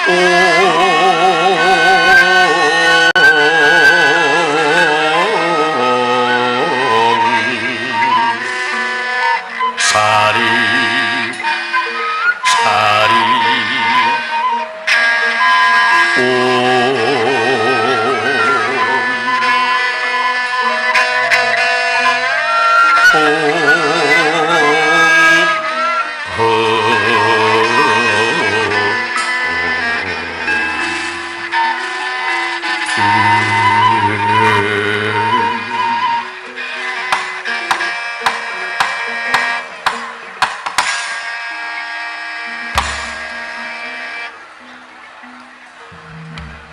Om Sari Sari Om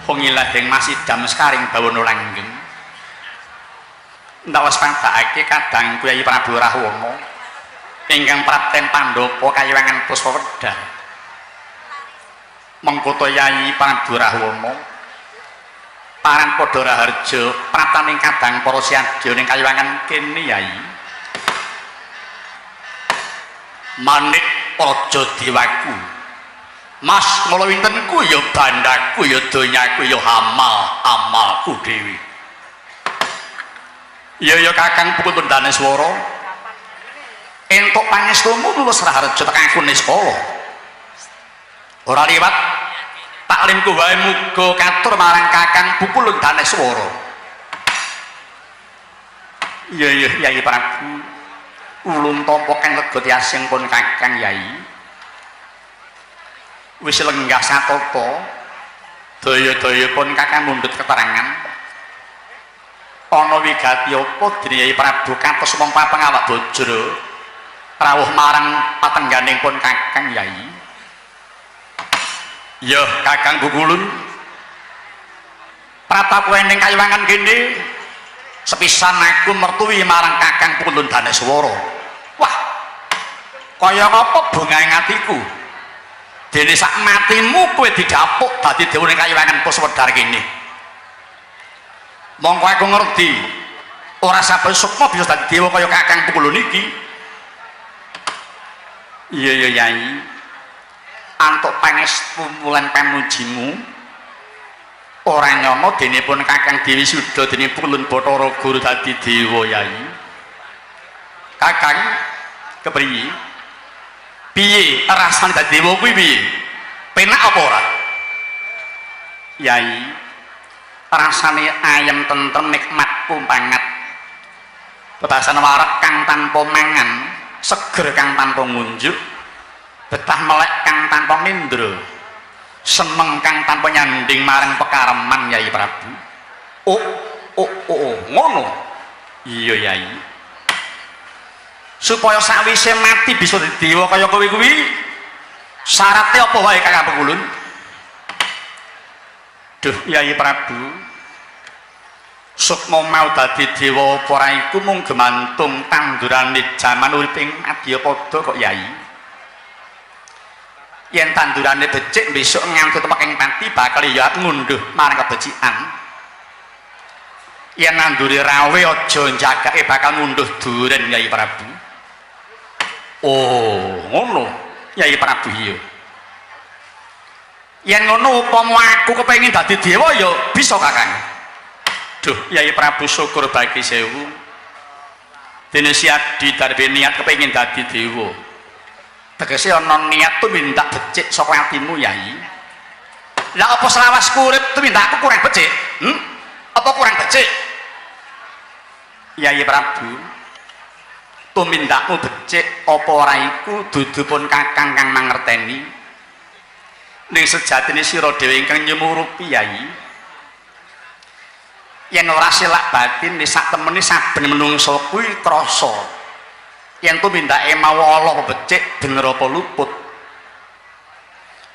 Hongilahing Masidam sekaring bawana langgeng. Ndawas padakake kadang Kyai Prabu Rahwana ingkang prapten Pandhapa kayiwangan Puspa Wedhar. Mengkoto Yai Prabu Rahwana paran padha raharja praptaning kadang para siadya ning kayiwangan kene Yai. Manik Praja Dewaku. Mas mula wintenku ya bandaku ya donyaku ya amal amalku dhewe. Ya ya Kakang Pukul Daneswara. Entuk pangestumu lulus raharja tekan aku niskala. Ora liwat taklimku wae muga katur marang Kakang Pukul Daneswara. Ya ya Yai Prabu. Ulun tampa kang lega tiasing pun Kakang Yai. Wis lenggah satata daya-daya pun Kakang mundhut keterangan ana wigati apa dene Yai Prabu katos wong papang awak bojro rawuh marang patengganing pun Kakang Yai. Ya Kakang Bukulun prataku ning kayiwangan kene sepisan aku mertuwi marang Kakang Pukulun Daneswara. Wah kaya ngapa bungahe atiku dene sak matimu kowe didapuk dadi dewa ning kayiwangan Puspa Wedhar kene. Mongko aku ngerti ora saben sukma bisa dadi dewa kaya Kakang Pukulun iki. Iya ya Yai, antuk pangestu lan pamujimu ora nyono dene pun Kakang Dewi Suda dene Pukulun Bathara Guru dadi dewa Yai. Kakang kepriye? Piye rasane dadi dewa kuwi piye? Penak apa ora? Yai, rasane ayem tentrem nikmat kumpangat. Bebasan wareg kang tanpa mangan, seger kang tanpa ngunjuk, betah melek kang tanpa mindra, seneng kang tanpa nyanding marang pekareman Yai Prabu. Oh, oh, oh, ngono. Iya Yai. Supaya sakwise mati bisa dadi dewa kaya kowe kuwi, syaratnya apa wae Kakang Pukulun? Duh Yai Prabu, sukma mau dadi dewa apa ora iku mung gemantung tandurane jaman urip ing madyapada kok Yai. Yen tandurane becik besok nganti temeking pati bakal ya ngunduh marang kebecikan. Yen nanduri rawe aja njagake bakal ngunduh duren Yai Prabu. Oh, ngono Yai Prabu iya. Yen ngono upama aku kepengin dadi dewa ya bisa Kakang. Duh Yai Prabu syukur bagi sewu. Dene Siadi darbe niat kepengin dadi dewa. Tegese ana niat tumindak becik saka atimu Yai. Lah apa selawasku urip tumindakku kurang becik? Hmm? Apa kurang becik? Yai Prabu, tumindakmu becik apa ora iku dudu pun Kakang kang mangerteni. Ning sejatine sira dhewe ingkang nyumurupi Yai. Yen ora selak batin sak temene saben menungsa kuwi krasa yen tumindake mau ala apa becik bener apa luput.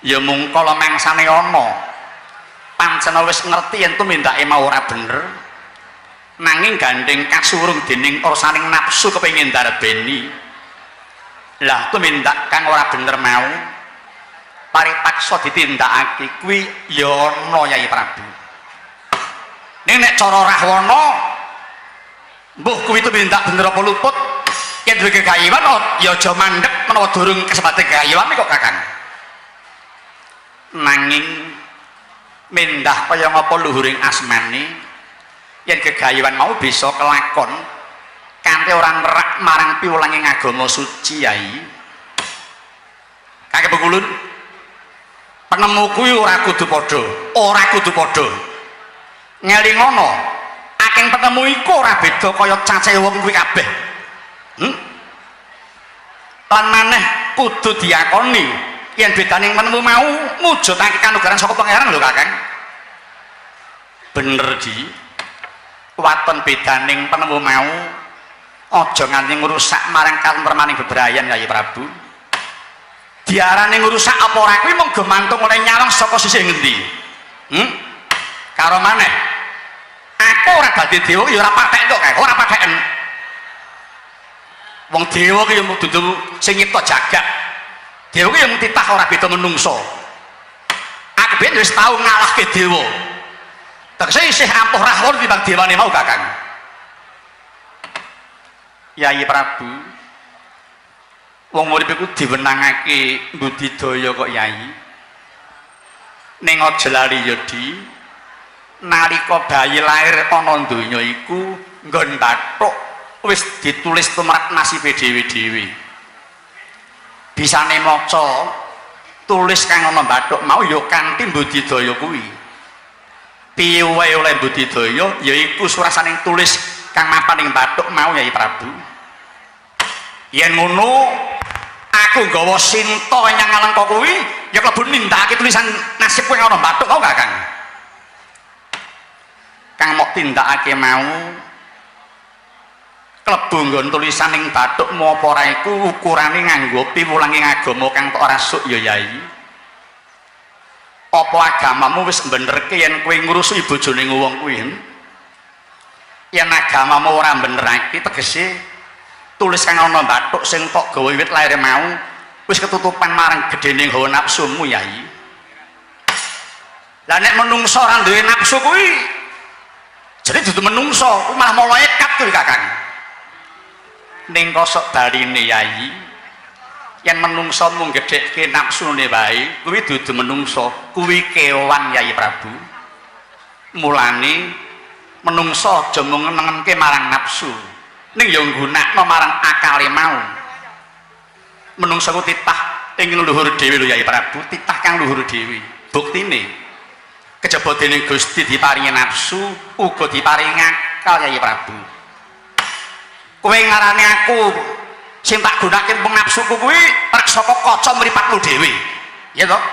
Ya mung kala mangsane ana pancen wis ngerti yen tumindake mau ora bener, nanging gandeng kasurung dening ursaning nafsu kepengin darbeni. Lah tumindak kang ora bener mau paripaksa ditindakake kuwi ya ana Yai Prabu. Ning nek cara Rahwana mbuh kuwi tumindak bener apa luput, yen duwe kegayewan ya aja mandhek menawa durung kesempatan kegayewan kok Kakang. Nanging Mendah kaya ngapa luhuring asmane yen gegayuhan mau bisa kelakon kanthi ora nerak marang piwulanging agama suci Yai. Kakek Bekulun, penemu kuwi ora kudu padha, ora kudu padha. Ngelingono, akeh penemu iku ora beda kaya cacahe wong kuwi kabeh. Lan maneh kudu diakoni yen bedaning penemu mau mujudake kanugrahan saka Pangeran lho Kakang. Bener di. Waton bedaning penemu mau aja nganti ngrusak marang katentremaning bebrayan Kyai Prabu. Diarani ngrusak apa ora kuwi mung gumantung oleh nyawang saka sisih ngendi. Karo maneh aku ora dadi dewa ya ora pathek kok, Kang, ora patheken. Wong dewa ki ya mung dudu sing nyipta jagat. Dewa ki ya mung titah ora beda menungso. Aku ben wis tau ngalahke dewa. Tegese isih ampuh rahwana timbang dewane mau Kakang. Yai Prabu, wong urip iku diwenangake budidaya kok Yai. Ning aja lali ya Di, nalika bayi lahir ana donya iku nggon bathuk wis ditulis tumrap nasibe dhewe-dhewe. Bisane maca tulis kang ana bathuk mau ya kanthi budidaya kuwi. Piye wae oleh budidaya yaiku surasaning tulis kang mapan ing bathuk mau Yai Prabu. Yen ngono aku nggawa sinta nyang Alengka kuwi ya klebu nindakake tulisan nasib kowe ana bathuk mau Kakang. Kang mok tindakake mau klebu nggon tulisan ing bathukmu apa ora iku ukurane nganggo piwulanging agama kang tok rasuk ya Yai. Apa agamamu wis mbenerke yen kowe ngrusuki bojone wong kuwi? Yen agamamu ora mbenerake tegese tulis kang ana bathuk sing tok gawa wiwit lahir mau wis ketutupan marang gedene hawa nafsumu Yai. Lah nek menungso ora duwe nafsu kuwi jadi dudu menungso, kuwi malah malaikat kuwi Kakang. Ning kosok baline Yai, yen menungso mung gedhekke nafsune wae kuwi dudu menungso, kuwi kewan Yai Prabu. Mulane menungso aja mung ngenengke marang nafsu, ning ya nggunakno marang akale mau. Menungso ku titah ing luhur dhewe lho Yai Prabu, titah kang luhur dhewe. Buktine kejaba dening Gusti diparingi nafsu uga diparingi akal Yai Prabu. Kowe ngarani aku sing tak gunake mung nafsuku kuwi rak saka kaca mripatmu dhewe. Ya toh?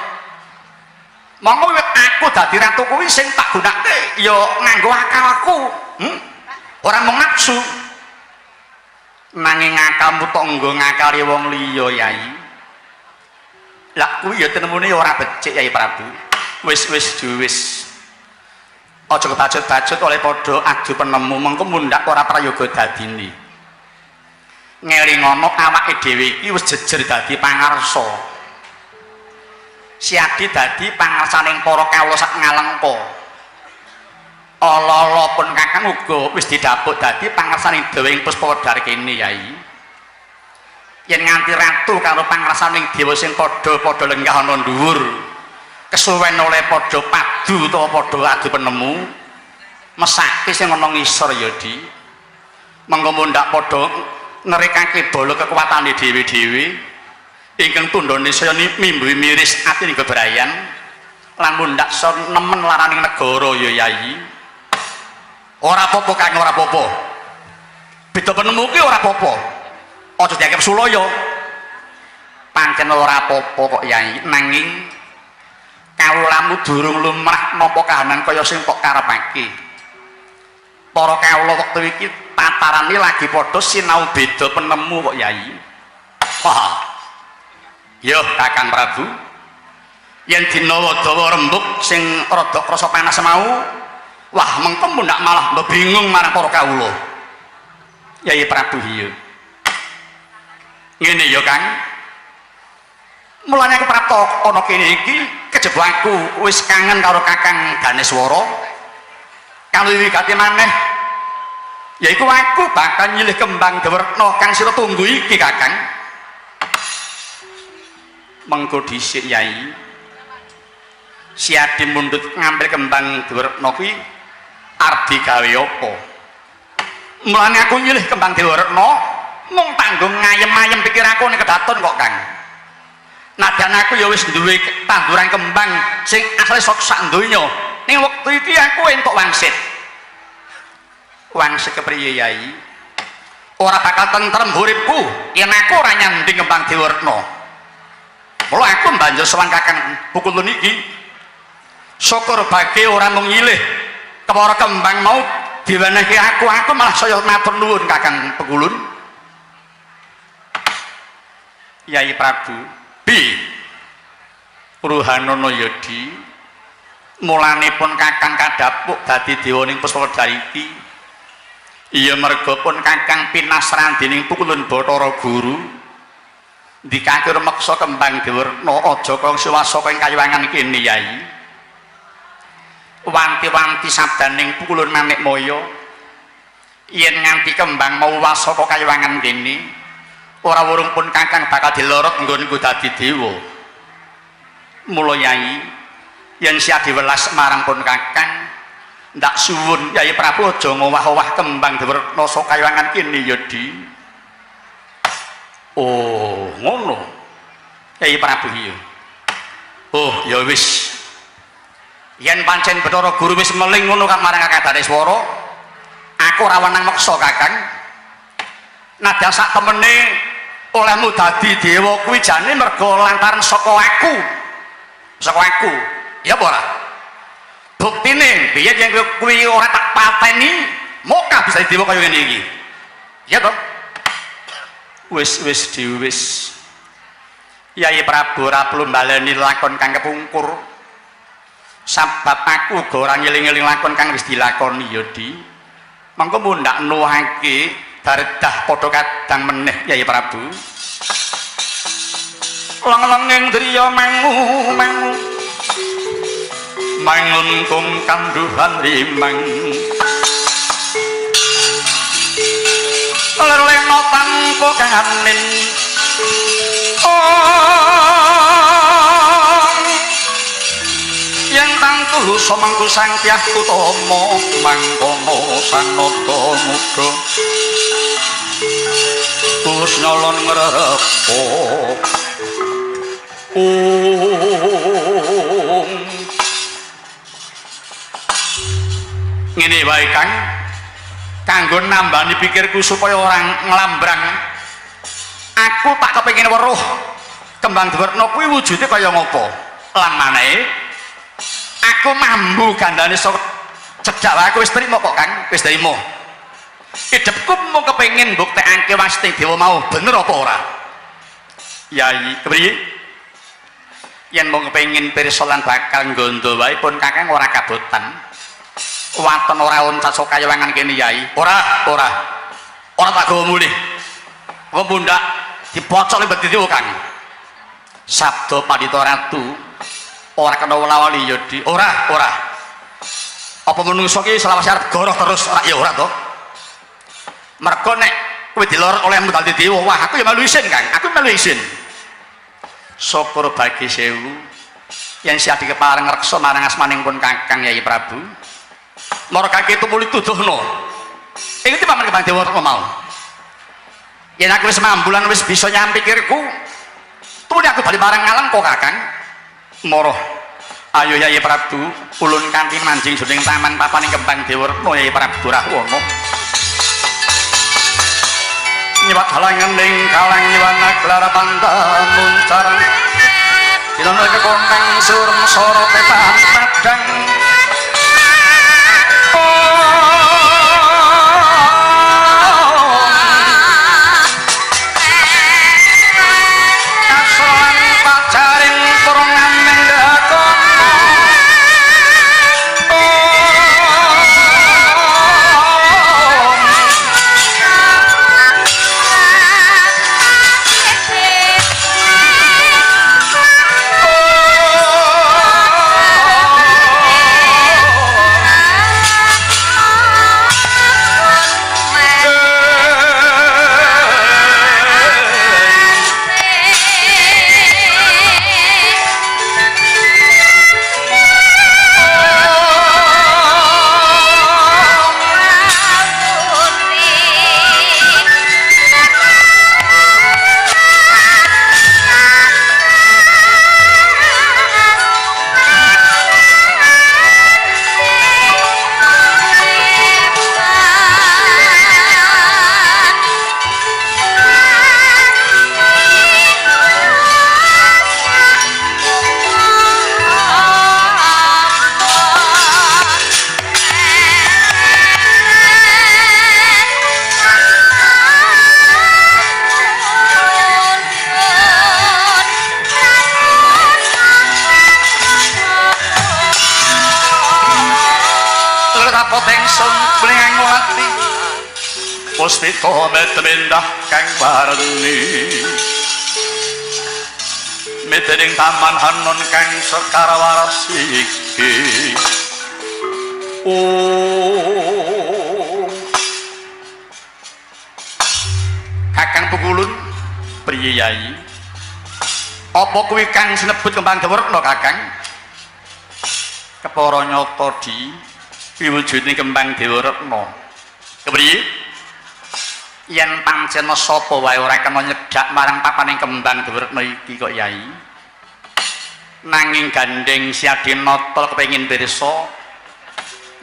Monggo wiwit aku dadi ratu kuwi sing tak gunake ya nganggo akalku. Ora mung nafsu. Nanging akalmu tok nggo ngakali wong liya Yai. Lah kuwi ya tenemune ora becik Yai Prabu. Wis wis wis. Aja kebacut-bacut oleh padha adu penemu mengko mundhak ora prayoga dadine. Ngelingono awake dhewe iki wis jejer dadi pangarsa. Siadi dadi pangarsaning para kawula sak Ngalengka. Ala-ala pun Kakang uga wis didapuk dadi pangarsaning dewa ing Puspa kene Yai. Yen nganti ratu karo pangarsaning dewa sing padha-padha lenggah ana dhuwur, kesuwen oleh padha padu utawa padha adu penemu, mesake sing ana ngisor ya Di. Mengko mundhak padha ngerekake bala kekuatane dhewe-dhewe ingkang tundhone saya mimbu miris atine bebrayan lan mundhak nemen laraning negara ya Yai. Ora apa-apa Kang, ora apa-apa. Beda penemu ki ora apa-apa. Aja dianggap sulaya. Pancen ora apa-apa kok Yai, nanging kawulamu durung lumrah nampa kahanan kaya sing kok karepake. Para kawula wektu iki tatarane lagi padha sinau beda penemu kok Yai. Wah. Yo Kakang Prabu. Yen dina dawa rembug sing rada krasa panas mau, wah mengko mundak malah bingung marang para kawula. Yai Prabu iya. Ngene ya Kang. Mulane aku prapta ana kene iki kejaba aku wis kangen karo Kakang Daneswara. Kang luwih wigati maneh yaiku aku bakal nyilih kembang Dewerna kang sira tunggu iki Kakang. Mengko dhisik Yai. Siadi mundhut ngambil kembang Dewaretna kuwi arep digawe apa? Mulane aku nyilih kembang Dewaretna mung tanggung ngayem-ayem pikir aku ning kedaton kok, Kang. Nadyan aku ya wis duwe tanduran kembang sing asale saka sak donya. Ning wektu iki aku entuk wangsit. Wangsit kepriye, Yai? Ora bakal tentrem uripku yen aku ora nyanding kembang Dewaretna. Mula aku banjur sowan Kakang Pukulun iki. Syukur bage ora mung nyilih kepara kembang mau diwenehke aku, aku malah saya matur nuwun Kakang Pekulun. Yai Prabu, bi Ruhanono Yadi, mulane pun Kakang kadhapuk dadi dewa ning Puspa iki. Iya merga pun Kakang pinasran dening Pukulun Bathara Guru. Ndikake rumeksa kembang Dewaretna aja kang siwasa ing kayuwangan kene, Yai. Wanti-wanti sabdaning Pukulun Manikmaya yen nganti kembang mau wasaka kayuwangan kene ora wurung pun Kakang bakal dilorot nggon dadi dewa. Mula Yai, yen siadi welas marang pun Kakang, ndak suwun Yai Prabu aja ngowah-owah kembang Dewaretna saka kayuwangan kene ya, Di. Oh, ngono. Yai Prabu iya. Oh, ya wis. Yen pancen Bathara Guru wis meling ngono kang marang Kakang Daneswara, aku ora wenang meksa Kakang. Nadyan sak temene olehmu dadi dewa kuwi jane merga lantaran saka aku. Saka aku. Ya apa ora? Buktine biyen yen kuwi ora tak pateni, moka bisa dewa kaya ngene iki. Ya toh? Wis wis diwis. Yai Prabu ora perlu mbaleni lakon kang kepungkur. Sabab aku uga ora ngeling-eling lakon kang wis dilakoni ya, Di. Mangko mundhak nuwake daredah padha kadang meneh Yai Prabu. Leng-lenging driya mangu mangu. Mangun kung kanduhan rimang. Lerlena tanpa kanin. Yen tangtu samangku sang Tyah Utama mangkono sanada muda tulus nyolon ngrerepo. Ngene wae Kang, kanggo nambani pikirku supaya ora nglambrang, aku tak kepengin weruh kembang Dewaretna kuwi wujude kaya ngopo lan manehe aku mambu gandane saka cedhak wae aku wis trimo kok Kang, wis trimo. Idepku mung kepengin mbuktekake wasti dewa mau bener apa ora. Yai, kepriye? Yen mung kepengin pirsa lan bakal nggondo wae pun Kakang ora kabotan. Waton ora oncat saka kayawangan kene Yai. Ora, ora. Ora tak gawa mulih. Engko pundak dipocok limbet dewa Kang. Sabda Pandita Ratu ora kena welawali ya, Di. Ora, ora. Apa menungso ki selawase arep goroh terus ora ya ora to? Mergo nek kowe dilorot olehmu dadi dewa, wah aku ya melu isin Kang, aku melu isin. Syukur bagi sewu yen siap kepareng reksa marang asmaning pun Kakang Yai Prabu. Mara kaki tumuli tuduhno. Iki paman kembang Dewaretna mau. Yen aku wis mambulan wis bisa nyampikirku, tumuli aku bali marang alam kok Kakang. Mara ayo Yai Prabu, ulun kanthi manjing jroning taman papaning kembang Dewaretna Yai Prabu Rahwana. Nyiwat halangan ning kalang nyiwana gelar pantamuncaran. Dinana kekonang surem sorote padang. Kasolan pacaring purungan mendakana. Sampot ingsun mling ati puspita metumindah kang warni metening taman hanon kang sekar waras iki. Oh Kakang Pukulun priye Yai? Apa kuwi kang sinebut kembang Dewaretna Kakang? Kepara nyata di wiwujudne kembang Dewaretna. Kepriye? Yen pancen sapa wae ora kena nyedhak marang papaning kembang Dewaretna iki kok Yai. Nanging gandeng Siadinata kepengin pirsa,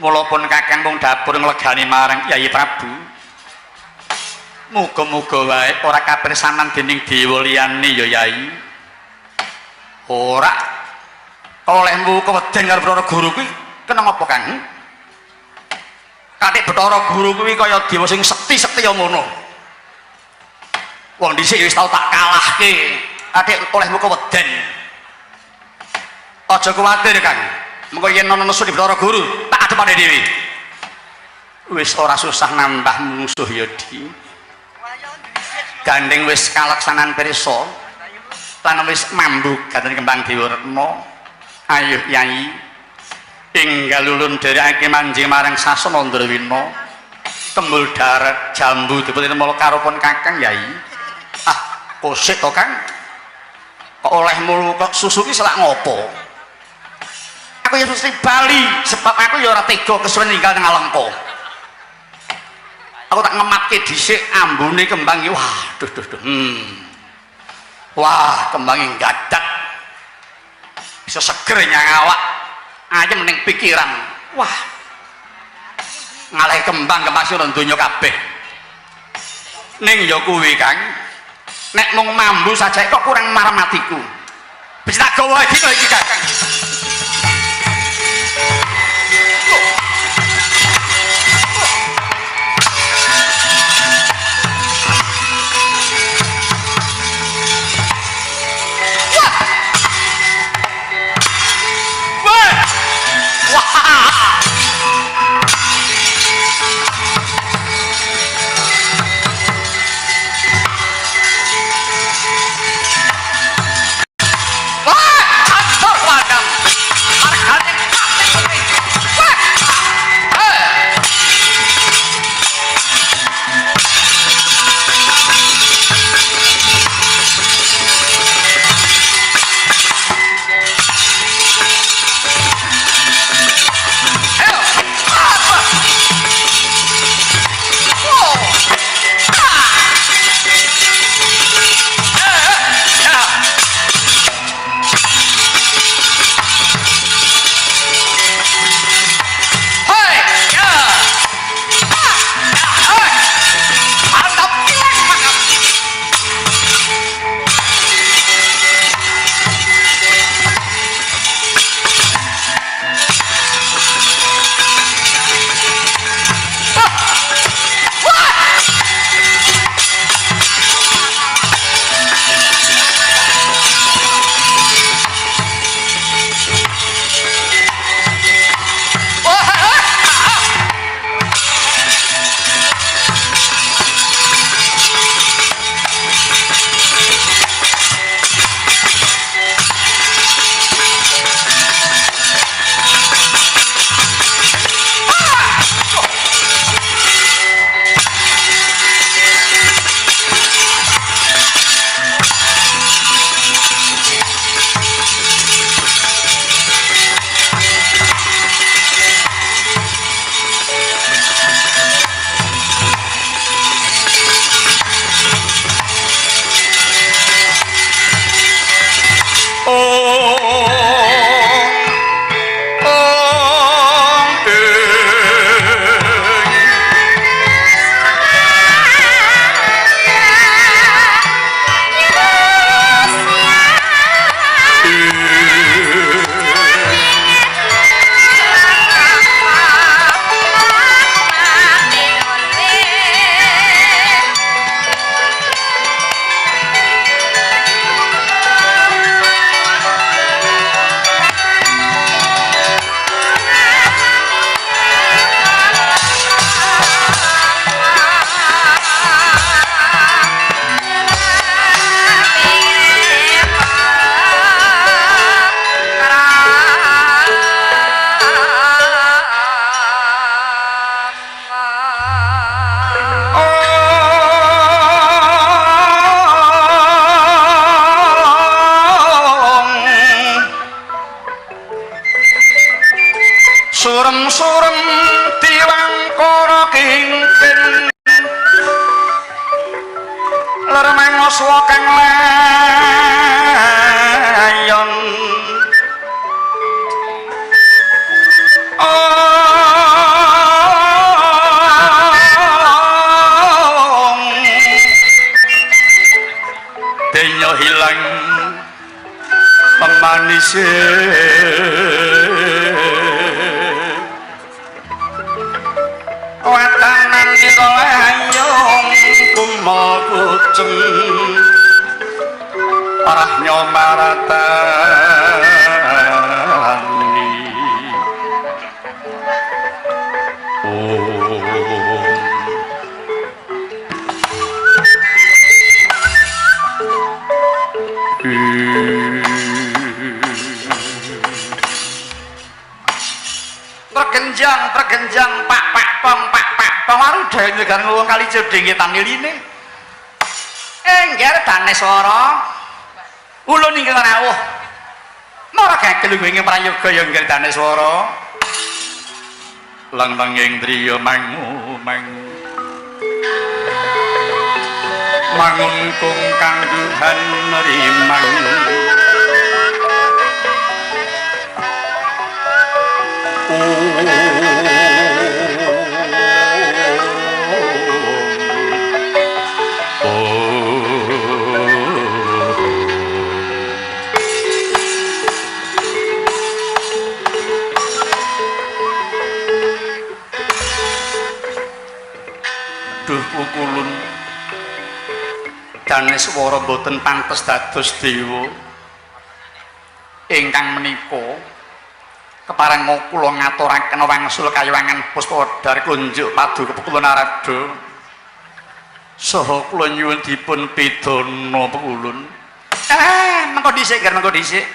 mula pun Kakang mung dapur nglegani marang Yai Prabu. Muga-muga wae ora kapirsanan dening dewa liyane ya Yai. Ora olehmu keweden karo Bathara Guru kuwi kena apa Kang? Katik Bathara Guru kuwi kaya dewa sing sekti-sekti ya ngono. Wong dhisik wis tau tak kalahke. Katik olehmu keweden. Aja kuwatir Kang. Mengko yen ana nesu di Bathara Guru, tak adepane dhewe. Wis ora susah nambah musuh ya Di. Gandeng wis kalaksanan pirsa lan wis mambu gandeng kembang Dewaretna. Ayo Yai, enggal ulun dherekake manjing marang sasana Ndrawina. Tembul darat jambu diputinemu karopun Kakang Yai. Ah, kosik to Kang? Kok olehmu kok susu ki selak ngopo? Aku ya mesti bali sebab aku ya ora tega kesuwen ninggal nang Alengka. Aku tak ngematke dhisik ambune kembang iki. Wah, duh duh duh. Wah, kembange gadak. Bisa seger nyang awak, ayem ning pikiran. Wah. Ngalih kembang kemasiran donya kabeh. Ning ya kuwi Kang. Nek mung mambu saja kok kurang marem atiku. Bisa tak gawa dina iki Kakang. Wah, kantor padang. Surem-surem diwangkara kingpin ler mangoswa kang layon. Denyo hilang pemanise watanan layong kumel kuceng arahnya maratani. Tergenjang, tergenjang, pak pak pong, pak pak pong, aruda nyegar ngluwung kali jeding taniline. Engger Daneswara, ulun ingkang rawuh. Mara gagel ing prayoga ya engger Daneswara. Lang-lang ing driya mangu mangu. Mangun kung kangduhan rimang. Duh pukulun Daneswara mboten pantes dados dewa ingkang menika kepareng kula ngaturaken wangsul kayuwangan puspa wedhar kunjuk paduka kula Narada saha kula nyuwun dipun pidana pukulun. Mengko dhisik ger mengko dhisik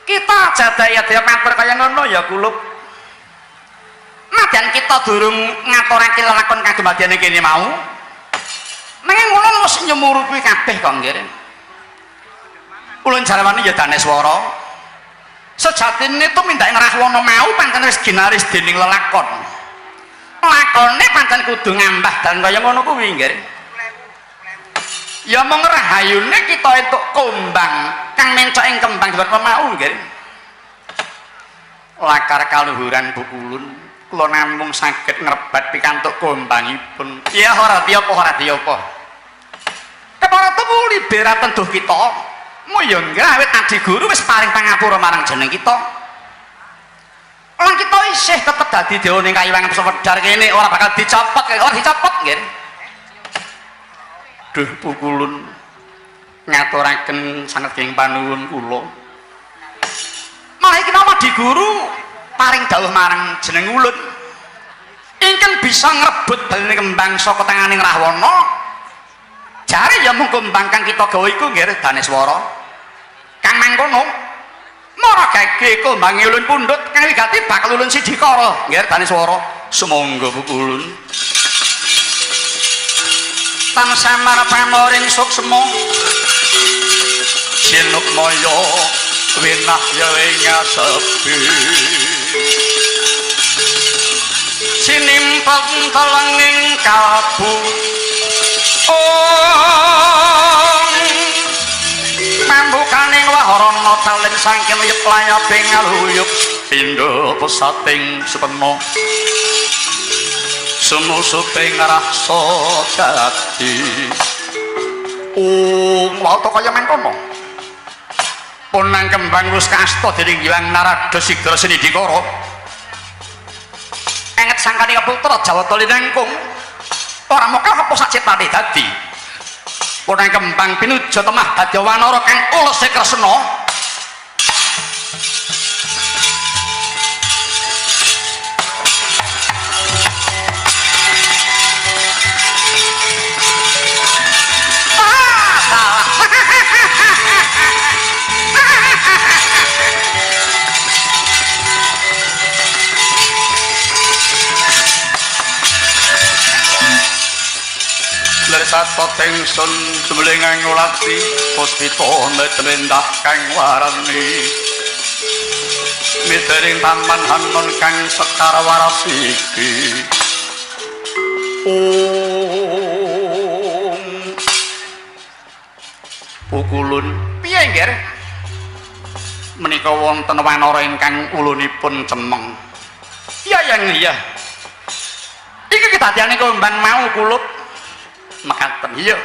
kita jadaya matur kaya ngono ya kulup. Madyan kita durung ngaturake lelakon kanggo madyane kene mau. Nanging ulun wis nyemurupi kabeh kok nggih. Ulun jarwane ya Daneswara. Sejatine tumindake Rahwana mau pancen wis ginaris dening lelakon. Lakone pancen kudu ngambah dan kaya ngono kuwi nggih. Ya mung rahayune kita entuk kumbang kang mencok ing kembang jebot mau nggih. Lakar kaluhuran pukulun kula namung saged ngrebat pikantuk kumbangipun. Ya ora diapa ora diapa. Kepara temu liberaten duh kita. Muya nggih awit adi guru wis paring pangapura marang jeneng kita. Lan kita isih tetep dadi dewa ning kayiwangan Wedhar kene ora bakal dicopot, ora dicopot nggih. Duh pukulun ngaturaken sanget ing panuwun kula. Malah iki nama di guru paring dawuh marang jeneng ulun ingkang bisa ngrebut baline kembang saka tanganing Rahwana. Jare ya mung kembang kang kita gawa iku nggih Daneswara. Kang mangkono mara gage kumbange ulun pundhut kang wigati bakal ulun sidikara nggih Daneswara. Sumangga pukulun. Tansah marpamoring suksma sinukmaya winah ya ing asepi sinimpel telenging kalbu ong mambukaning waharana talin saking liyep layaping aluyup pindha pesating supena sumusuping rasa dadi wau kaya mangkono punang kembang wis kaasta dening Hyang Narada Sigra Senidikara enget sangkane putra Jawata linangkung ora mokal apa sak cetane dadi punang kembang pinuja temah dadi wanara kang ulese Kresna. Sato tengsun sumlingang ngulati puspita metumindah kang warani Sidering taman hanon kang sekar waras iki. Om pukulun piye nggih? Menika wonten wanara ingkang ulunipun cemeng. Iya yang iya. Iki kedadiane kembang mau kulup mekaten. Iya.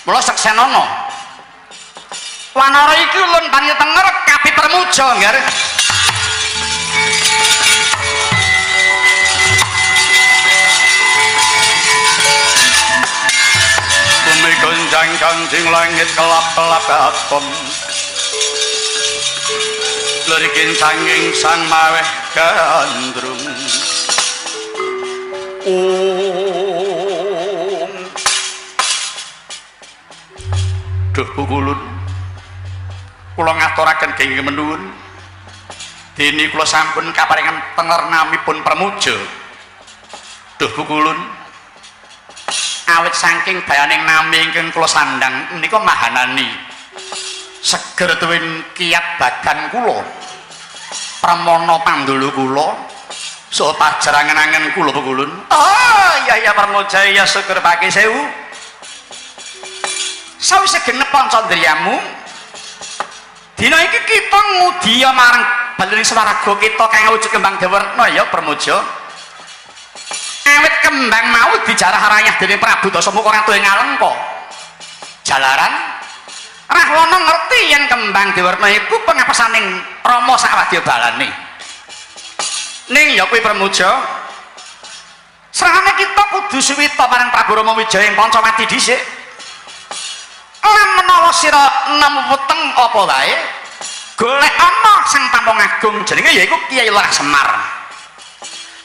Mula seksenono. Wanara iki ulun paring tenger kapi Pramuja nggih. Bumi gonjang ganjing langit kelap-kelap atom. Lerikin sanging sang maweh gandrung. Om. Duh pukulun. Kula ngaturaken genging menuwun. Dene kula sampun kaparingan tenger namipun Pramuja. Duh pukulun. Awit saking bayaning nami ingkang kula sandhang menika mahanani seger tuwin kiat badan kula. Pramana pandulu kula saha pajarangan-angen kula pukulun. Oh iya iya Pramuja iya syukur pake sewu. Sawise genep pancandriyamu dina iki kita ngudiya marang balening swarga kita kang wujud kembang Dewerna ya Pramuja. Awit kembang mau dijarah rayah dening Prabu Dasamuka ratu ing Alengka. Jalaran Rahwana ngerti yen kembang Dewerna iku pengapesaning Rama sawadya balane. Ning ya kuwi Pramuja, srahane kita kudu suwita marang Prabu Rama Wijaya ing Pancawati dhisik. Lan menawa sira nemu weteng apa wae, golek ana sang Tampung Agung jenenge yaiku Kyai Lurah Semar.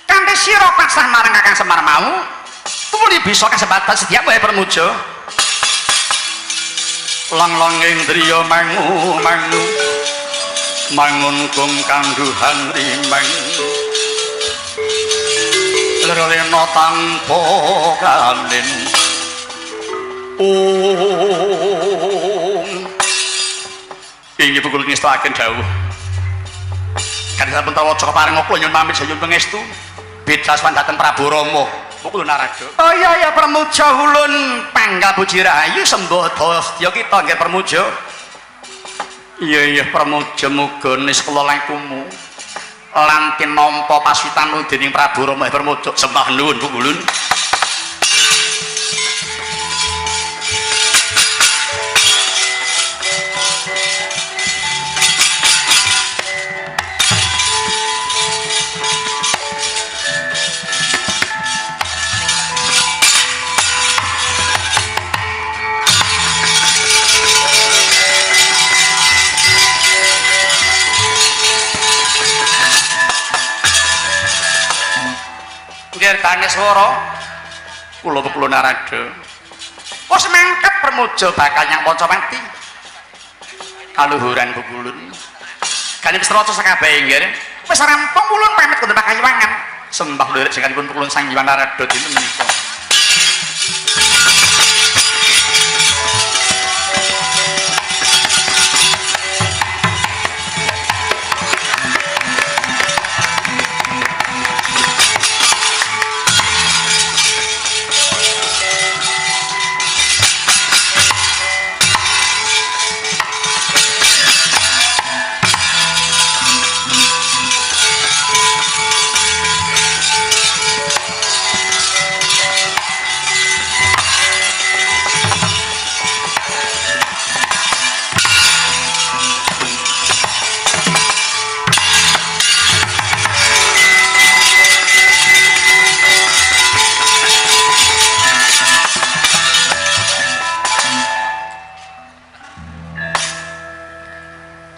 Kanthi sira pasrah marang Kakang Semar mau, tumuli bisa kasempatan sediamu wae Pramuja. Lang-langing driya mangu mangu mangun kum kangduhan limang lerlena tanpa kanin. Om inggih pukul ngestakaken dawuh kan sampun tawaca kepareng kula nyuwun pamit sayun pangestu beda sowan dhateng Prabu Rama pukul Narada. Oh iya iya Pramuja ulun panggal puji rahayu sembada sedya kita nggih Pramuja. Iya iya Pramuja muga niskala lakumu lan tinampa paswitan dening Prabu Rama Pramuja sembah nuwun pukulun. Daneswara kula pekula Narada wis mangkat Pramuja bakal nyang Pancawati kaluhuran pukulun kali wis raca sakabehe nggih wis rampung ulun pamit kundur pakayiwangan sembah lirik singkanipun pukulun Sang Hyang Narada dinten menika.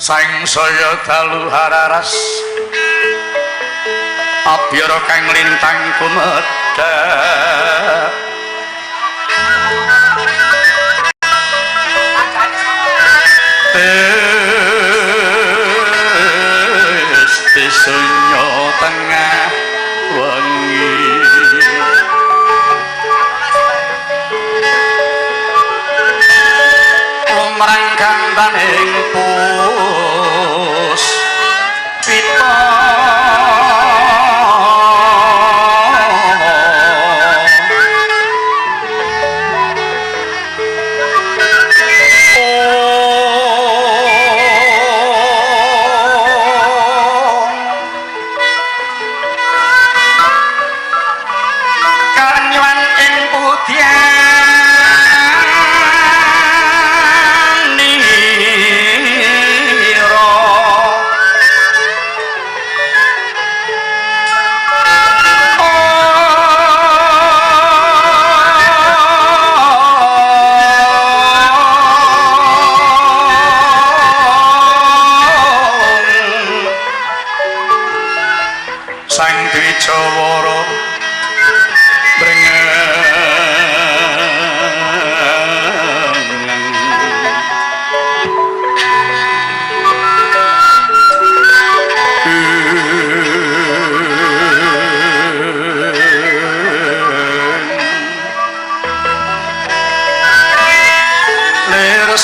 Sang saya dalu hararas abyara kang lintang kumedhap tes sunyo tengah wengi lumrang kantaning pus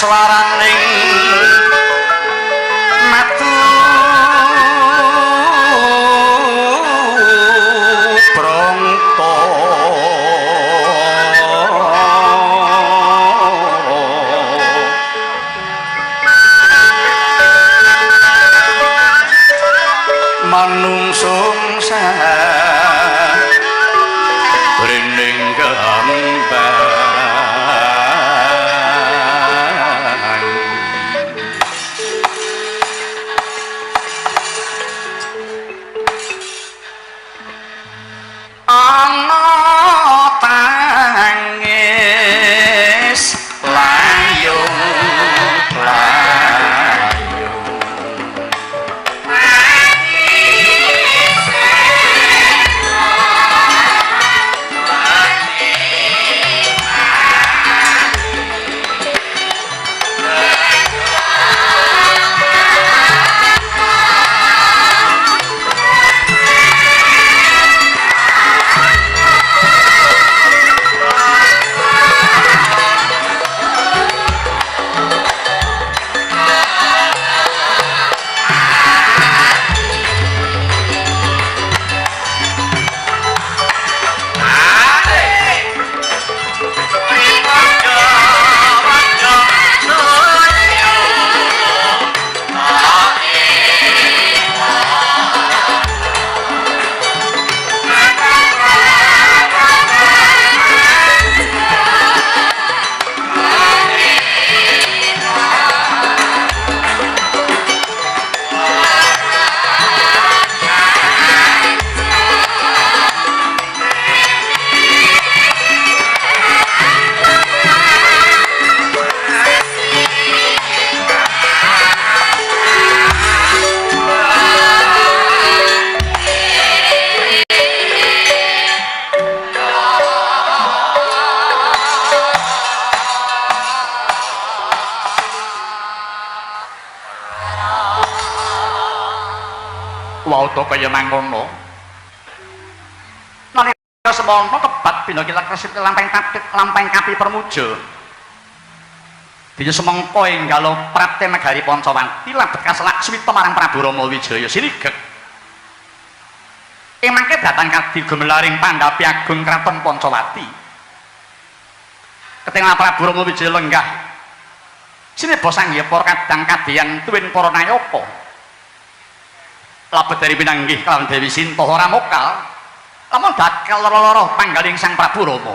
swaraning matu brongto manungsung rining gambang ana tangis layung layung wauta kaya mangkono. Nalika semono kebat bina kilang kresip lampeng tapit lampeng kapi permuja. Dina semangka enggalo prapte negari Pancawati labet kaselak swita marang Prabu Rama Wijaya sinigek. Ing mangke datan kadi gumelaring pandhapi agung kraton Pancawati. Ketingal Prabu Rama Wijaya lenggah sineba sanghyapa kadang kadiyan tuwin para nayaka. Labet dari pinanggih kelawan Dewi Sinta ora mokal lamun dakal lara-lara panggaling Sang Prabu Rama.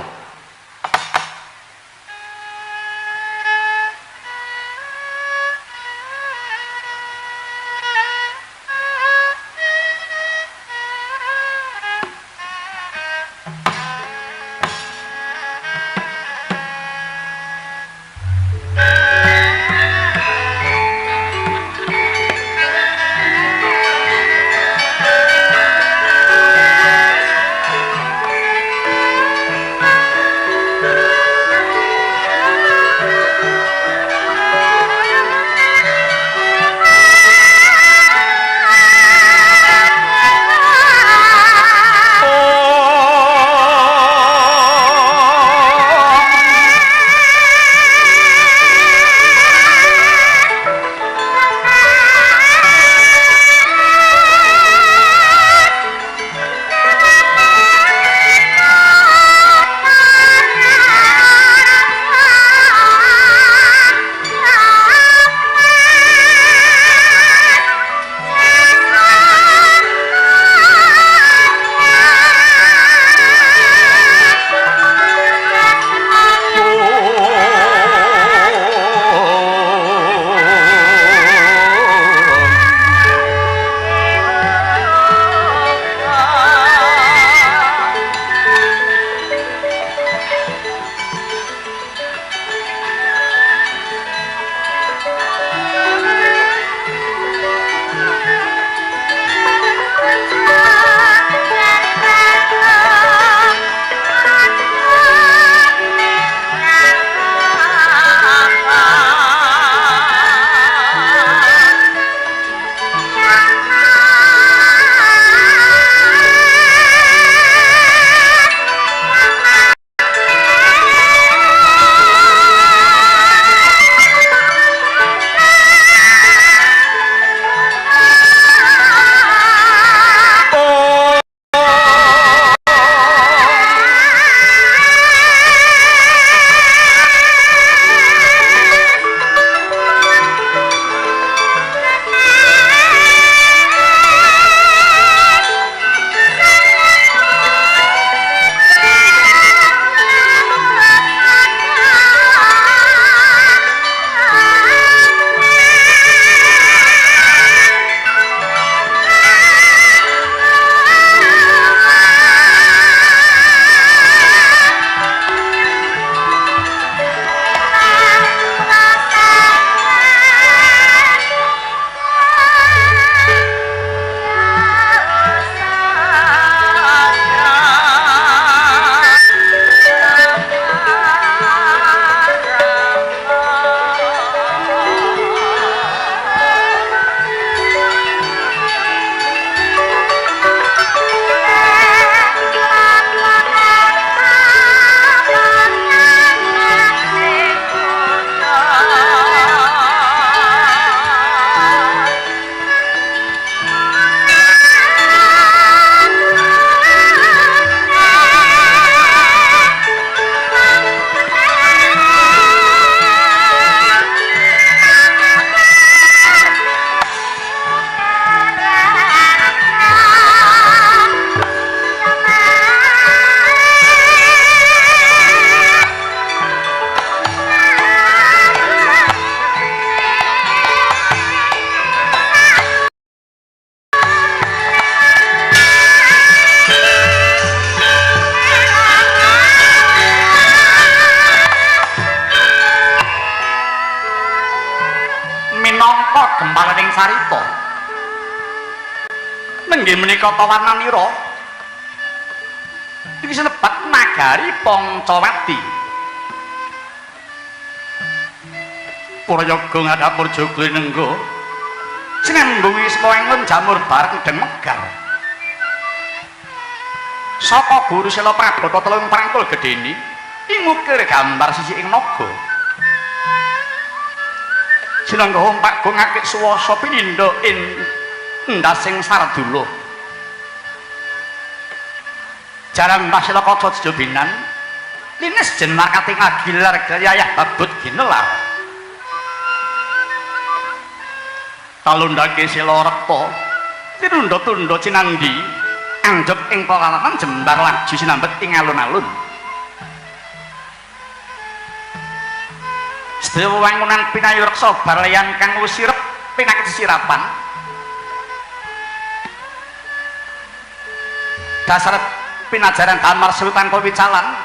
Nenggih menika tawarnanira. Iki sinebat nagari Pancawati. Prayoga ngadhapur joglo nenggo. Sinambung wisma jamur bareng den megar. Saka guru Sela Prabata telung prangkul gedhene ingukir gambar sisi ing naga. Sinangga ompak gong akik suwasa pinindha ing endasing sardula. Jaran Mbah Sela kaca jejobinan linis jenar kating agilar gayah babut ginelar. Talundhake sila rekta tinunda-tunda cinandhi anjep ing palalatan jembar laju sinambet ing alun-alun. Sedaya wewangunan pinayu reksa barleyan kang wis sirep pinakit sirapan. Dasar pinajaran damar sewu tanpa wicalan.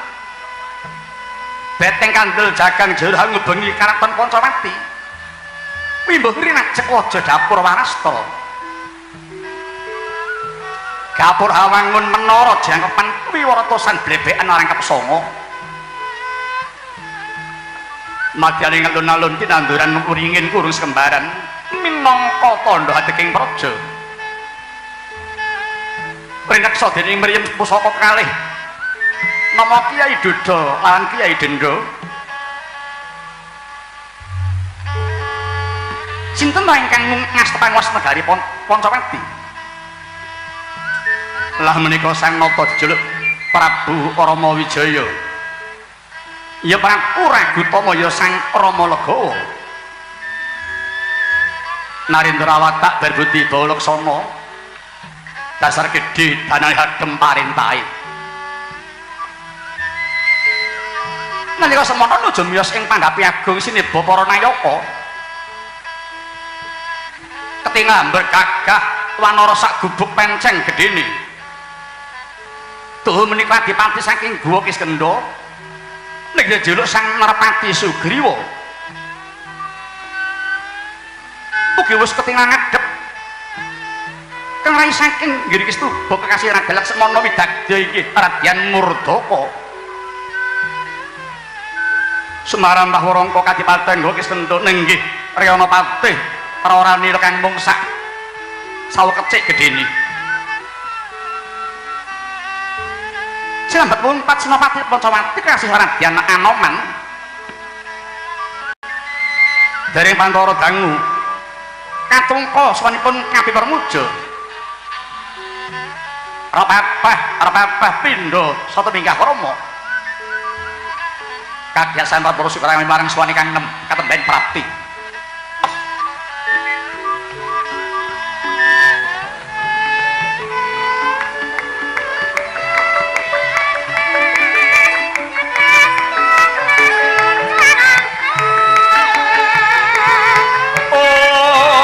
Beteng kandel jagang jero ngubengi karaton Pancawati. Wimbuh rinajek waja dapur warasta. Gapur awangun menara jangkepan wiwaratosan blebekan rangkep sanga. Madyaning alun-alun kinanduran wringin kurung sekembaran minangka tandha adeking praja. Rineksa dening mriyem pusaka kalih nama Kyai Duda lan Kyai Dendha. Sinten ingkang ngasta panguwas negari Pancawati? Lah menika Sang Nata jejuluk Prabu Rama Wijaya. Ya Prabu Ragutama ya Sang Rama Legawa. Narendra watak berbudi bawa laksana. Dasar gedhe danane hadem parentahe. Nalika semono nuju miyos ing panggapi agung sineba para nayaka. Ketingal bergagah wanara sak gubuk penceng gedene. Tuhu menika adipati saking Guwa Kiskendha ning jejuluk Sang Narpati Sugriwa. Ugi wis ketingal ngadhep kang rai saking Giri Kistuba kekasih Raden Laksmana widagda iki Radyan Murdaka. Semarang Mbah Warangka kadipaten Guwa Kiskendha nenggih Riyana Patih Prawarani kang mung sak sawu kecik gedene. Sinambat wumpat Senopati Pancawati kasih Radyan Anoman. Dereng pantara dangu katungka sawanipun Ngabi Permuja. Repepeh pindha sata minggah krama. Kagiyasan para sukarami marang suwani kang nem katemben prapti. Oh.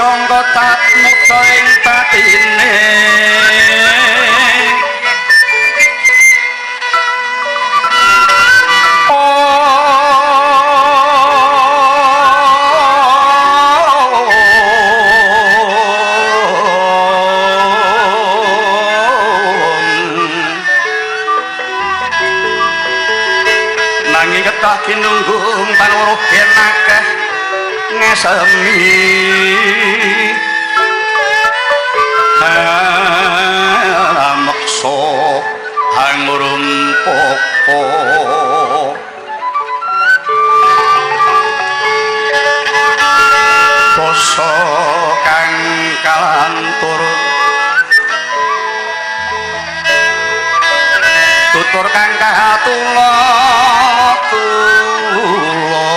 Srangka tatmuda ing batine. Nanging ketah kinunggung panuruh yen akeh ngesemi meksa hangrumpoko basa kang kalantur tutur kang katula tula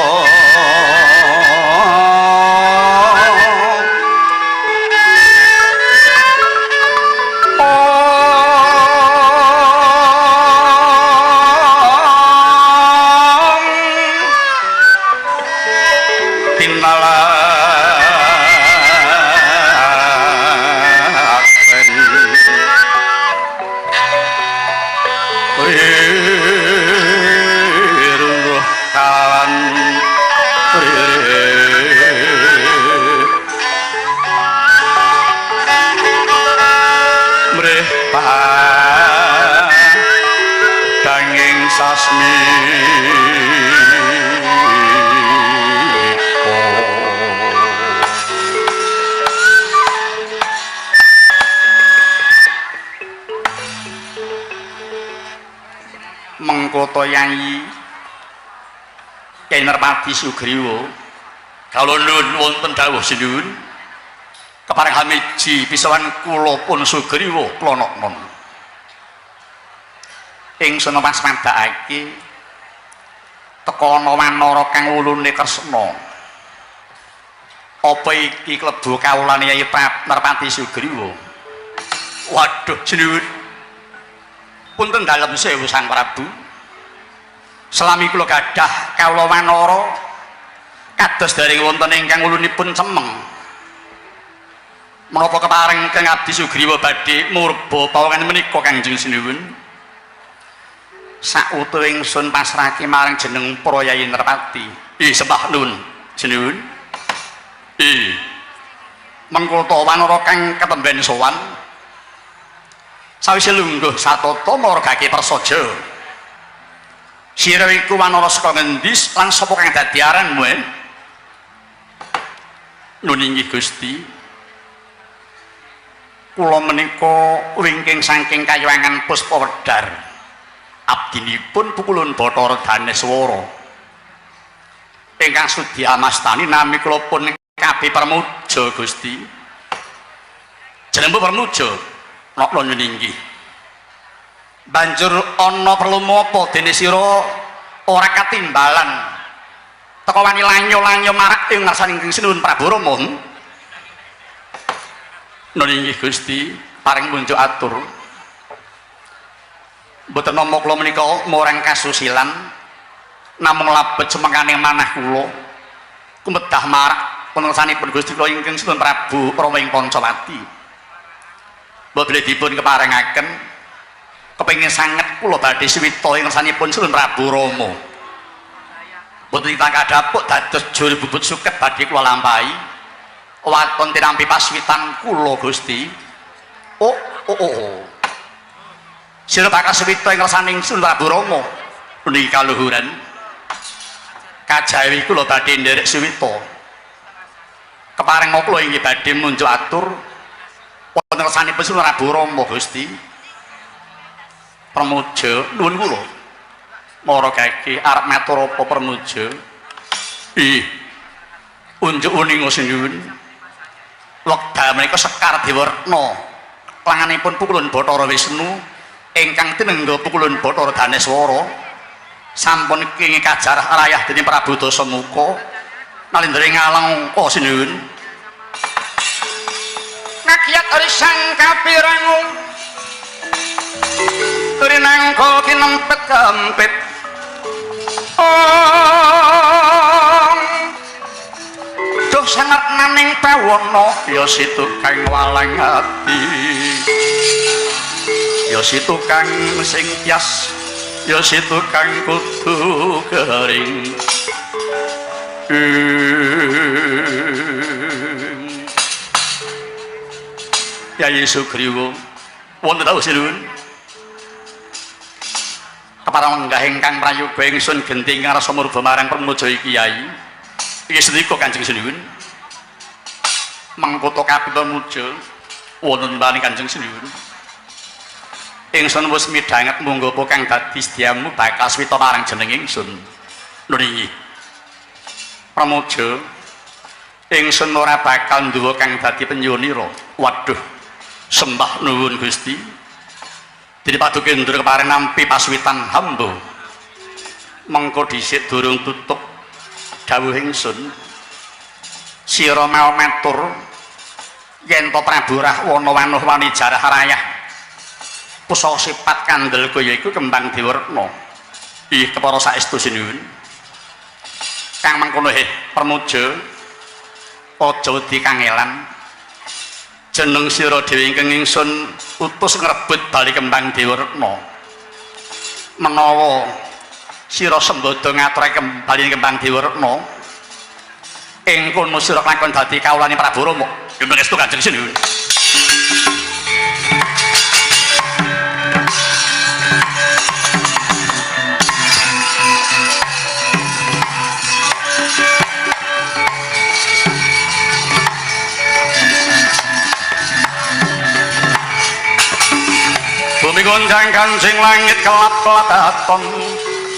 Mengkoto Yai Kyai Merpati Sugriwa kala nuwun wonten dawuh sinuwun kepareng hamiji pisawan kula pun Sugriwa klonoknon ingsun waspadakake teka ana wanara kang wulune Kresna. Apa iki klebu kawulane Yai Merpati Sugriwa? Waduh sinuwun, punten dalem sewu Sang Prabu, selami kula gadah kawula wanara kados dereng wonten ingkang wulunipun cemeng. Menapa kepareng Kang Abdi Sugriwa badhe murba pawongan menika Kangjeng Sinuwun? Sautuh ingsun pasrahke marang jeneng para Yai Nerpati. Ih sembah nuwun sinuwun. Ih mengko ta wanara kang ketemben sowan sawise lungguh satata margake prasaja. Sira iku wanara saka ngendi lan sapa kang dadi aranmu? Nun inggih Gusti, kula menika wingking saking Kayuwangan Puspawedhar. Abdinipun Pukulun Bathara Daneswara ingkang sudi amastani nami kula pun KB Pramuja Gusti. Jenengmu Pramuja? Nokno nyun inggih. Banjur ana perlu apa dene sira ora katimbalan teka wani lanyo-lanyo marak ing ngarsaning Sinuwun Prabu Rama? Nun inggih Gusti, paring munjuk atur. Mboten nampa kula menika morang kasusilan namung labet semengkaning manah kula kumedah marak pangersanipun Gusti kula ingkang Sinuwun Prabu Rama ing Pancawati. Mbok bilih dipun keparengaken kepengin sanget kula badhe suwita ing ngersanipun Sinuwun Prabu Rama. Mboten kadhapuk dados jur bubut suket badhe kula lampahi waton tinampi paswitan kula Gusti. Oh oh oh. Sira bakal suwita ing ngersaning Sinuwun Prabu Rama puniki kaluhuran kajawi kula badhe nderek suwita. Kepareng kula inggih badhe munjuk atur wonten ngersanipun Sinuwun Prabu Rama Gusti. Pramuja nuwun kula mara kaki arep matur apa Pramuja? Ih unjuk uninga sinuwun, wekdal menika Sekar Dewarna langanipun Pukulun Bathara Wisnu ingkang tinengga Pukulun Bathara Daneswara sampun kenging kajarah rayah dening Prabu Dasamuka nalindra ing Alengka sinuwun. Ngakiat risang kapirangu rinangka kinempet kempit ong duh sangat Ning bawana ya si tukang walang ati, ya si tukang sing tias, ya si tukang kudu kering. Yayi Sugriwa wonten dawuh sinuwun. Kepareng lenggah ingkang prayoga ingsun genti ingkang rasa murba marang pramuja iki Yai. Iki sendika Kanjeng Sinuwun. Mangkota kabeh pramuja wonten paring Kanjeng Sinuwun. Ingsun wis midhanget munggo apa kang dadi sedyamu bakal swita marang jeneng ingsun. Lho iki. Pramuja ingsun ora bakal nduwa kang dadi penyunira. Waduh. Sembah nuwun Gusti. Dene Paduka Indra kepareng nampi paswitan hamba. Mengko dhisik durung tutup dawuh ingsun. Sira mau matur yen to Prabu Rahwana wanuh wani jarah rayah. Pusaka sipat kandel kaya iku Kembang Dewaretna. Ih kepara saestu sinuwun. Kang mangkono he Pramuja aja wedi kangelan. Jeneng sira dhewe ingkang ingsun utus ngrebut bali Kembang Dewaretna. Menawa sira sembada ngaturake bali Kembang Dewaretna, ing kono sira kelakon dadi kawulane Prabu Rama. Ya mengestu Kanjeng Sinuwun. Bumi gonjang kancing langit kelap-kelapaton,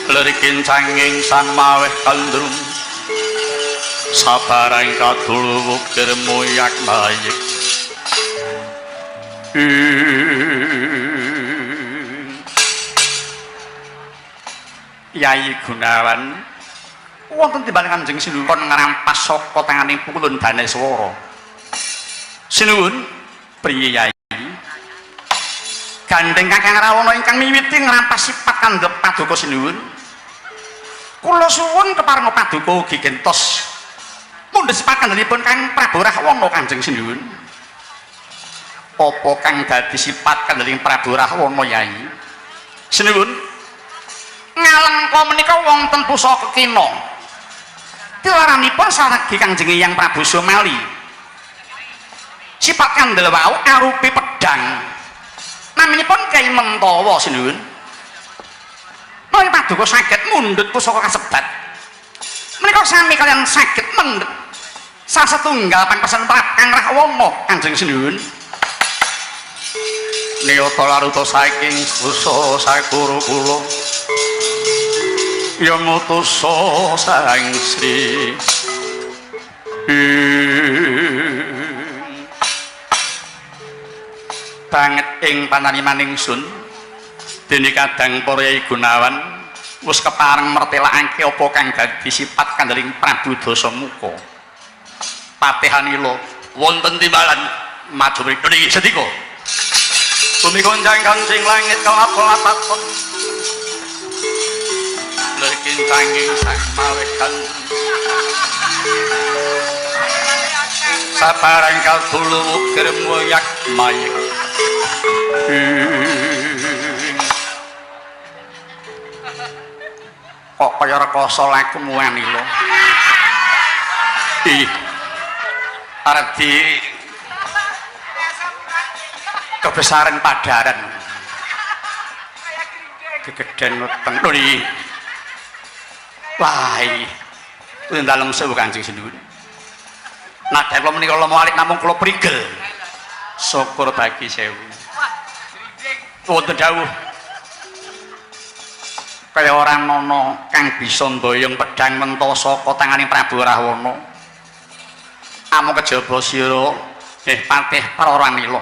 leri kincanging sang maweh kandrum, sabarang kadul wukir muyak mayik. Yai Gunawan wonten timbang Kanjeng Sinuwun kon ngrampas saka tanganing pukulun Daneswara. Sinuwun, priye Yai? Gandeng Kakang Rawana ingkang miwiti ngrampas sifat kandhep Paduka Sinuwun. Kula suwun keparenga Paduka ugi gentos mundhut sifat kandhanipun Kang Prabu Rahwana Kanjeng Sinuwun. Apa kang dadi sifat kandhaning Prabu Rahwana Yai? Sinuwun, ngalengka menika wonten pusaka kekina. Tilaranipun saregi Kangjeng Hyang Prabu Sumali. Sifat kandhel wau arupi pedhang. Naminipun Kyai Mentawa Sinuwun. Menawi Paduka saged mundhut pusaka kasebat, menika sami kaliyan saged mendhet salah setunggal pangpesen Kang Rahwana Kanjeng Sinuwun. Niyata laruta saking busa sakuru kula ya ngutusa Sang Sri. Banget ing panariman ingsun dene kadang para Yai Gunawan wis kepareng mertelakake apa kang dadi sifat kandhaning Prabu Dasamuka. Patehanila wonten timbalan maju mriko niki sendika. Bumi gonjang kancing langit kelap-kelapaton, lir kincanging sang maweh kandrum, sabarang kadulu wukir muyak mayik. Kok kaya rekoso lakumu Anila. Ih, arep di kebesaran padaran gegeden weteng. Lho iki. Wah iki dalem sewu Kanjeng Sinuwun. Nadyan kula menika lomo alik namung kula prigel. Syukur bagi sewu. Wonten dawuh kaya ora ana kang bisa mboyong pedhang menta saka tanganing Prabu Rahwana. Amung kejaba sira patih Praranila.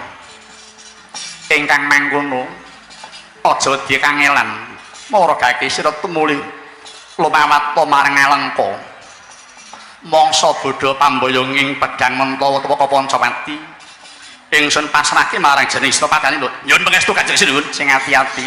Ingkang mangkono aja dikangelan maragake sira tumuli lumawata marang Alengka. Mangsa bodha pamboyonging pedhang menta utawa Pancawati ingsun pasrahke marang jeneng Istapatane lho. Nyuwun pangestu Kanjeng Sinuwun sing ati-ati.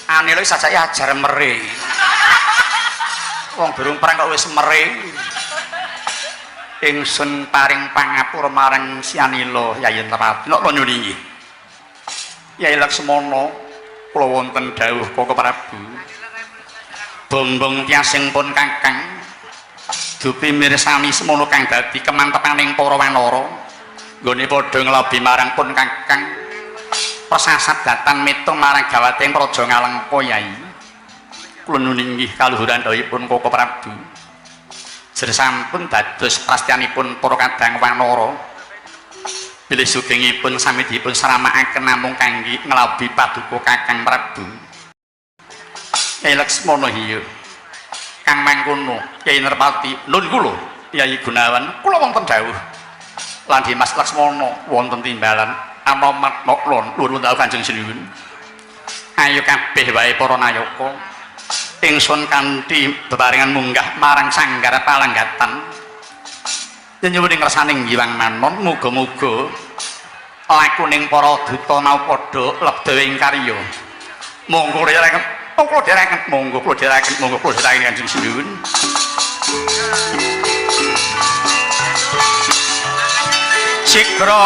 Anila sajake ajar mere. Wong durung perang kok wis mere. Ingsun paring pangapura marang si Anila Yayi Nerpati. Napa nyuwun inggih? Yai Laksmana kula wonten dawuh Koko Prabu. Bombong tiasing pun kakang dupi mirsani semono kang dadi kemantepaning para wanara nggone padha nglabi marang pun kakang persasat datan mitung marang gawating praja Ngalengka Yai. Kula nuwun inggih kaluhuran dawuhipun Koko Prabu. Jer sampun dados prastyanipun para kadang wanara bilih sugengipun sami dipun sramakaken namung kangge nglabi paduka Kakang Prabu. Yai Laksmana iya. Kang mangkono Yai Nerpati nun kula Yai Gunawan kula wonten dawuh. Lan Dimas Laksmana wonten timbalan Anoman Noklon nuwun dawuh Kanjeng Sinuwun. Ayo kabeh wae para nayaka ingsun kanthi bebarengan munggah marang sanggar palanggatan. Nyuwun ing ngersaning Hyang Manon muga-muga lakuning para duta mau padha lebda ing karya. Monggo dherekaken, monggo dherekaken, monggo kula dherekaken, monggo kula dherekaken Kanjeng Sinuwun. Sigra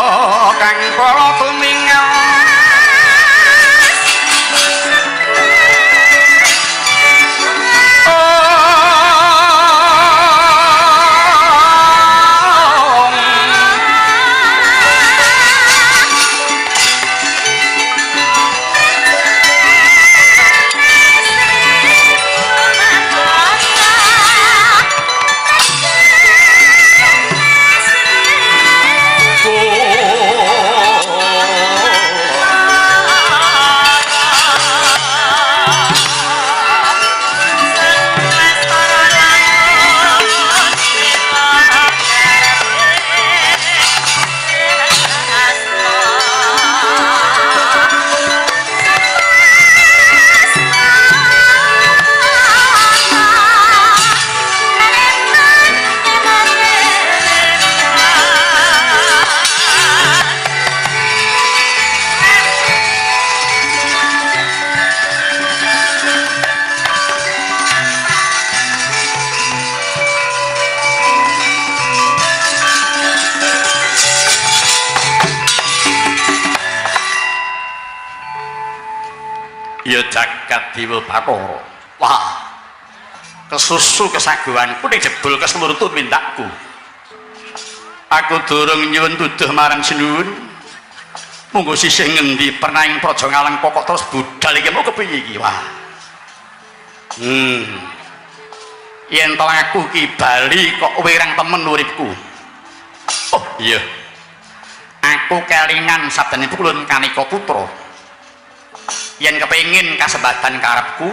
kang kala tumingal ya jagat dewa Bathara. Wah, kesusu kesaguhanku ning jebul keseluruh tumindakku. Aku durung nyuwun tuduh marang Sinuwun. Munggo sisih ngendi pernaing praja Ngalengka kok terus budal iki mau kepiye iki? Wah. Yen to aku ki bali kok wirang temen uripku. Oh iya. Aku kelingan sabdane Pulun Kanika Putra. Yen kepengin kasembadan karepku,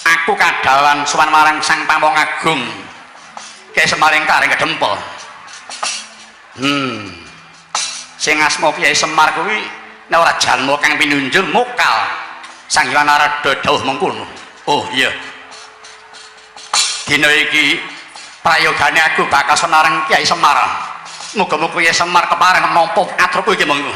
aku kadhawan sowan marang Sang Pamong Agung. Kyai Semaring Karing Kedempel. Sing asma Kyai Semar kuwi nek ora jalma kang pinunjul mokal Sang Hyang Narada dawuh mengkono. Oh iya. Dina iki prayogane aku bakal sowan marang Kyai Semar. Muga-muga Kyai Semar kepareng nampa atrepku iki mengko.